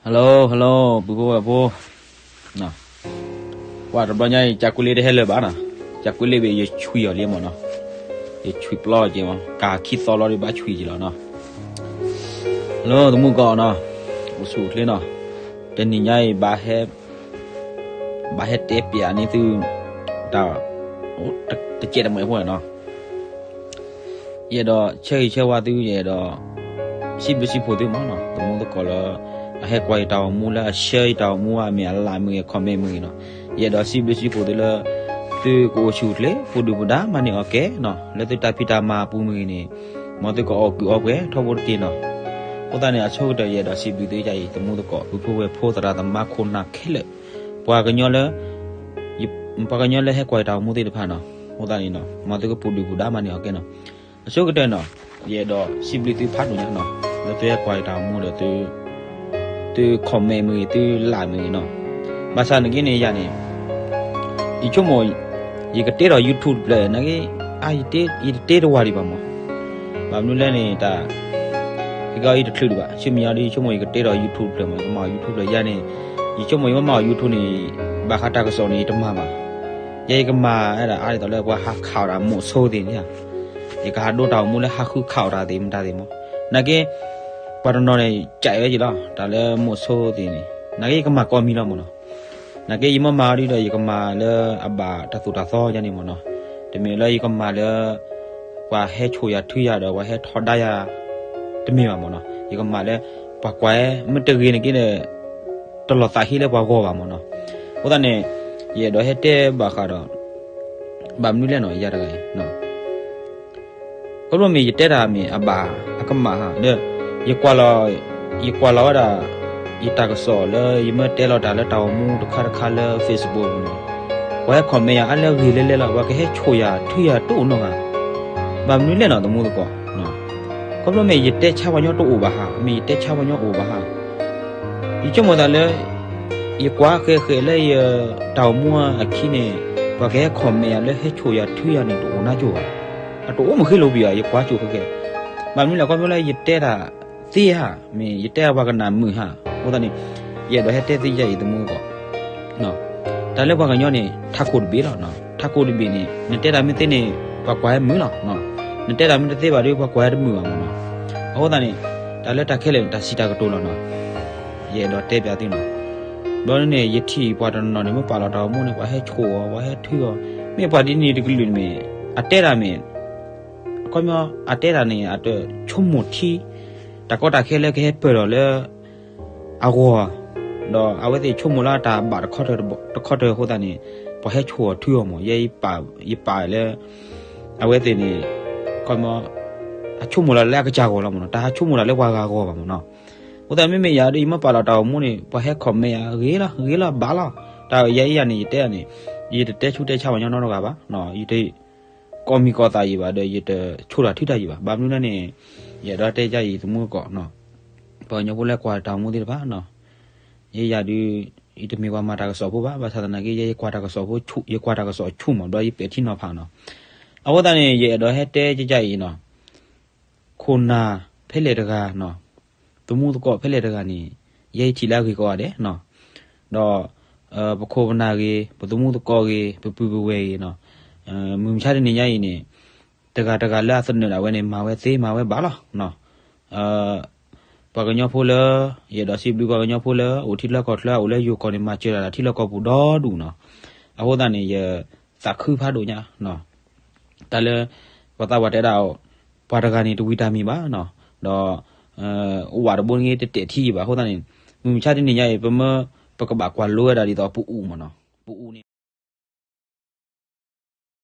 Hello hello ပုၢ်ဖိဝဲၢ်ဖိ, ကွၢ်တဘျီညါအံၤ ကၠၢ်ကွ့လ့တဟဲလၢာ်ဘၣ်နီၤ, ကၠၢ်ကွ့လ့ဘ့ၣ် ယဆွံအီၤလံမ့ၢ်နီၤ, ယဆွံပျီက့ၤမး ကၢ်ခံသီလီၤဒီးဘၣ်ဆွံက့ၤလီၤနီၤ. Hello တမူတကိးနီၤ, အိၣ်ဆူၣ်အိၣ်ချ့နီၤ, တနံၤညါအံၤ ဘၣ်ဟဲတဲပၠးန့ၢ်သု တၢ် တကဲးတမှဲၤဖိနီၤ. ယအဲၣ်ဒိးဆၢဂ့ၤဆၢဝါသု ယအဲၣ်ဒိး စံးဘျုးစံးဖှိၣ်သုမးနီၤ, တမူတကိးလၢ အဟဲကွၢ်ယတၢ်အိၣ်မူလၢအဆှၢယတၢ်အိၣ်မူအမ့ၢ်အလၢ်မ့ၢ်ဂ့ၤ comment မ့ၢ်ဂ့ၤနီၤ, ယအဲၣ်ဒိးစံးဘျုးစံးဖှိၣ်သုလၢ သုကအိၣ်ဆူၣ်အိၣ်ချ့ ပူၤဒုၣ်ပူၤဒါမၤန့ၢ်အီၣ်ကဲနီၤ, လၢသုတၢ်ဖံးတၢ်မၤအပူၤမ့ၢ်ဂ့ၤန့ၣ်, မ်သုကအီၣ်ကုၢ်အီပှဲၤထီဘိတက့ၢ်နီၤ. အဃိသတးန့ၣ် အဆိကတၢၢ် ယအဲၣ်ဒိးစံးဘျုးသုယအံၤ တမူတကိး ပုၢ်ဖိဝဲၢ်ဖိ သရၣ်သမါခိၣ်နၢ်ခဲလၢာ်, ပှၤကညီလၢ ပှၤကညီလၢဟဲကွၢ်ယတၢ်အိၣ်မူသ့ၣ်တဖၣ်နီၤ, အဃိသတးန့ၣ်နီၤ မ်သုကပူၤဒုၣ်ပူၤဒါမၤန့ၢ်အီၣ်ကဲနီၤ. အဆိကတၢၢ်နီၤ ယအဲၣ်ဒိးစံးဘျုးသုဖးဒိၣ်ညါနီၤ, လၢသုဟဲကွၢ်ယတၢ်အိၣ်မူဒီး သု comment မ့ၢ်ဂ့ၤ သု like မ့ၢ်ဂ့ၤနီၤ. ဘၣ်ဆၣ်နာ်က့န့ၣ် ယၤန့ၣ် ယဆိကမိၣ် ယကတဲဒီး YouTube တဖျၢၣ် နာ်က့ ယတတဲတဝၤဒံးဘၣ်မး, ဘၣ်မနုၤလဲၣ်န့ၣ် တၢ် ယကီယတချုးဒံးဘၣ်, ဆူမဲာ်ညါဒီး ယဆိကမိၣ်ယကတဲဒီး YouTube တဖျၢၣ်မး, ယကမၤအီၣ် YouTube တဖျၢၣ် ယၤန့ၣ်, ယဆိကမိၣ်ယမ့ၢ်မၤအီၣ် YouTube န့ၣ် ဘၣ်ဃးတၢ်ကစီၣ်န့ၣ် ယတမၤဘၣ်. ယဲယကမၤဝဲဒၣ်အါဒ်သိးလၢပှၤဟးခးအီၣ်တၢ်မိၣ်ဆိသ့ၣ်န့ၣ်ဧါ, ယကဟးဒိတၢ်အိၣ်မူလၢဟးဃုခးအီၣ်တၢ်သ့ၣ်မတၤသ့ၣ်မး, နာ်က့ ပှၤတနီၤန့ၣ် ကးဝဲက့ၤလီၤ တၢ်လၢမိၣ်ဆိသ့ၣ်န့ၣ်, နာ်က့ယကမၤကိးမံၤလီၤမ့ၢ်နီၤ. နာ်က့ယမ့ၢ်မၤအီၤဒီး ယကမၤလၢအဘၣ်တၢ်သိၣ်တၢ်သီယါန့ၣ်မ့ၢ်နီၤ, တမ့ၢ်လၢယကမၤလၢ ပှၤဟဲဆိၣ်ယၤထုယၤဒီး ပှၤဟဲထီဒါယၤ တမ့ၢ်ဘၣ်မ့ၢ်နီၤ, ယကမၤလၢ ပှၤကွၢ်မ့ၢ်တဂ့ၤနာ်က့ဒီး တလီၤသးဟ့လၢပှၤဂီၢ်ဘၣ်မ့ၢ်နီၤ. အဃိသတးန့ၣ် ယအဲၣ်ဒိးဟဲတဲဘၣ်ဃးဒီး ဘၣ်မနုၤလဲၣ်နီၤ ယၤတဂၤအံၤ ခီဖျိမ့ၢ်ယတဲတၢ်မ့ၢ်အဘၣ်အကမၣ်ဧါ, ဒီး ယကွၢ်လီၤဝဲဒၣ် ယတၢ်ကစီၣ်လၢယမ့ၢ်တဲလီၤတၢ်လၢတၢ်အိၣ်မူတခါတခါလၢ Facebook ပူၤန့ၣ်, ပှၤဟဲ comment ယၤအါလၢအဂ့ၤလဲၣ်လဲၣ်လီၤ, ပှၤကဟဲဆိၣ်ယၤထုယၤတအိၣ်နီတဂၤ, ဘၣ်မနုၤလဲၣ်နီၤ တမူတကိး, ခီဖျိမ့ၢ်ယတဲဆါပှၤကညီတအိၣ်ဘၣ်ဧါ, မ့ၢ်ယတဲဆါပှၤကညီအိၣ်ဘၣ်ဧါ, ယဆိကမိၣ်သးလၢ ယကွၢ်ဃဲးဃဲးလၢယတၢ်အိၣ်မူအခံန့ၣ် ပှၤကဟဲ comment ယၤလၢဟဲဆိၣ်ယၤထုယၤန့ၣ် တအိၣ်နါကၠိဘၣ်, အတအိၣ်မ့ၢ်ဃ့လိာ်ဘံၣ်ဧါ, ယကွၢ်ကၠိဃဲးဃဲး, ဘၣ်မနုၤလဲၣ် ခီဖျိလၢယတဲတၢ်သ့ဧါ, မ့ၢ်ယတဲပှၤကနၣ်မုာ်ဧါ, အဃိသတးန့ၣ် ယအဲၣ်ဒိးဟဲတဲသ့ယါအံၤ တမူတကိး တၢ်လၢပှၤကညီန့ၣ် ထးခိၣ်တဘ့ၣ်လီၤ, ထးခိၣ်တဘ့ၣ်န့ၣ် နတဲတၢ်မ့ၢ်သ့န့ၣ် ပှၤကွၢ်ဟဲမုာ်လီၤ, နတဲတၢ်မ့ၢ်တသ့ဘၣ်ဒီး ပှၤကွၢ်ဟဲတမုာ်ဘၣ်မ့ၢ်နီၤ. အဃိသတးန့ၣ် တၢ်လၢတၢ်ခဲလၢာ်န့ၣ် တၢ်စံးတၢ်ကတိၤလီၤနီၤ, ယအဲၣ်ဒိးတဲပၠးသုနီၤ. ဘျီန့ၣ် ယထံၣ်ပှၤတနီၤနီၤန့ၣ် မ့ၢ်ပာ်လီၤတၢ်အိၣ်မူန့ၣ် ပှၤဟဲဆိၣ်အီၤ ပှၤဟဲထုအီၤ, မ့ၢ်ပှၤဒ်န့ၣ်တကလုာ်န့ၣ်မ့ၢ် အတဲတၢ်မ့ၢ် ခီပညီ အတဲတၢ်န့ၣ် အတဆိကမိၣ်ထံ တၢ်ကီတၢ်ခဲလၢကဟဲပၢၢ်ထီၣ်လၢ အဂီၢ်, ဒီးအဝဲသ့ၣ်ဆိကမိၣ်လၢတၢ်ဘၣ်တခီတၢၤအဃိသတးန့ၣ် ပှၤဟဲဆိၣ်အီၤထုအီၤမ့ၢ်, ယဲယပာ်လၢ အဝဲသ့ၣ်န့ၣ် ခီပညီ အဆိကမိၣ်လီၤလၢအကစၢ်ဂီၢ်လီၤမ့ၢ်နီၤ, တဟးဆိကမိၣ်လၢပှၤဂၤဂီၢ်ဘၣ်မ့ၢ်နီၤ. အဃိသတးမ့မ့ၢ်ယၤဒီး ယမ့ၢ်ပာ်လီၤတၢ်အိၣ်မူန့ၣ် ပှၤဟဲ comment ယၤ ဂ့ၤလီၤ ဂ့ၤလီၤ ဘၣ်လီၤ. တၢ်ယၤအံၤယၤန့ၣ် ယတဲန့ၣ် ယတတဲဆူးတဲဆါပှၤကညီနီတဂၤဘၣ်, ယတကိးမံၤကိးသးယံၤဘၣ်ဒီး ယတဆိၣ်တၢ်ထုတၢ်ယံၤဘၣ်. ဘၣ်မနုၤလဲၣ်န့ၣ် ယအဲၣ်ဒိးတဲယၤအံၤ တမူတကိး ပှၤကညီဖိလၢကွၢ်တၢ်အိၣ်မူသ့ၣ်တဖၣ်နီၤ, ယဲယၤဒုး ယတမ့ၢ်ပှၤမၤတၢ်ကစီၣ်ဖိဘၣ်, ဘၣ်ဆၣ်သနာ်က့ ယဲယကွၢ်တၢ်ကစီၣ်ဖိဆူၣ်, ယကွၢ်တၢ်ကစီၣ်ဆူၣ်မး ဒီးယပဲာ်ထံနီၤဖးနီၤ. အဃိသတးန့ၣ် ယအဲၣ်ဒိးဟဲတဲယၤအံၤနီၤ, ခိၣ်နၢ်ဖဲလဲၣ်တဂၤနီၤ, တမူတကိးဖဲလဲၣ်တဂၤန့ၣ် ယဲယထံၣ်လၢအဂ့ၤကိးဂၤဒဲးနီၤ. ဒီး ပခိၣ်ပနၢ်ဂ့ၤ, ပတမူတကိးဂ့ၤ, ပပုၢ်ပဝဲၢ်ဂ့ၤနီၤ, မုၢ်မဆါတနံၤညါအံၤန့ၣ် တဂၤတဂၤလၢအသနၢၣ်ဒၣ်ဝဲန့ၣ် မၤဝဲသ့မၤဝဲဘၣ်လီၤ. ပှၤကညီဖိလၢ ယအဲၣ်ဒိးစံးဘျုးပှၤကညီဖိလၢ အိၣ်ထံလၢကီၢ်ချၢ အိၣ်လၢယိၤကီၢ်န့ၣ် မၤစၢၤဒၣ်ထံလၢကီၢ်ပူၤဒီဒူၣ်နီၤ. အဃိသတးန့ၣ် ယသးခုဖးဒိၣ်ညါ တၢ်လၢ ပှၤသးပှၢ်တဲဒၣ် ပှၤတဂၤန့ၣ်တဝံၤတၢ်မံၤဘၣ်နီၤ, ဒီး အိၣ်ဝးတဘိန့ၣ်တတဲာ်ထံယံၤဘၣ်. အဃိသတးန့ၣ် မုၢ်မဆါတနံၤညါအံၤ ပမ့ၢ် ပကဘၣ်ကွၢ်လိဝဲဒၣ်ဒ်သိးပအိၣ်မ့ၢ်နီၤ, ပအိၣ်န့ၣ်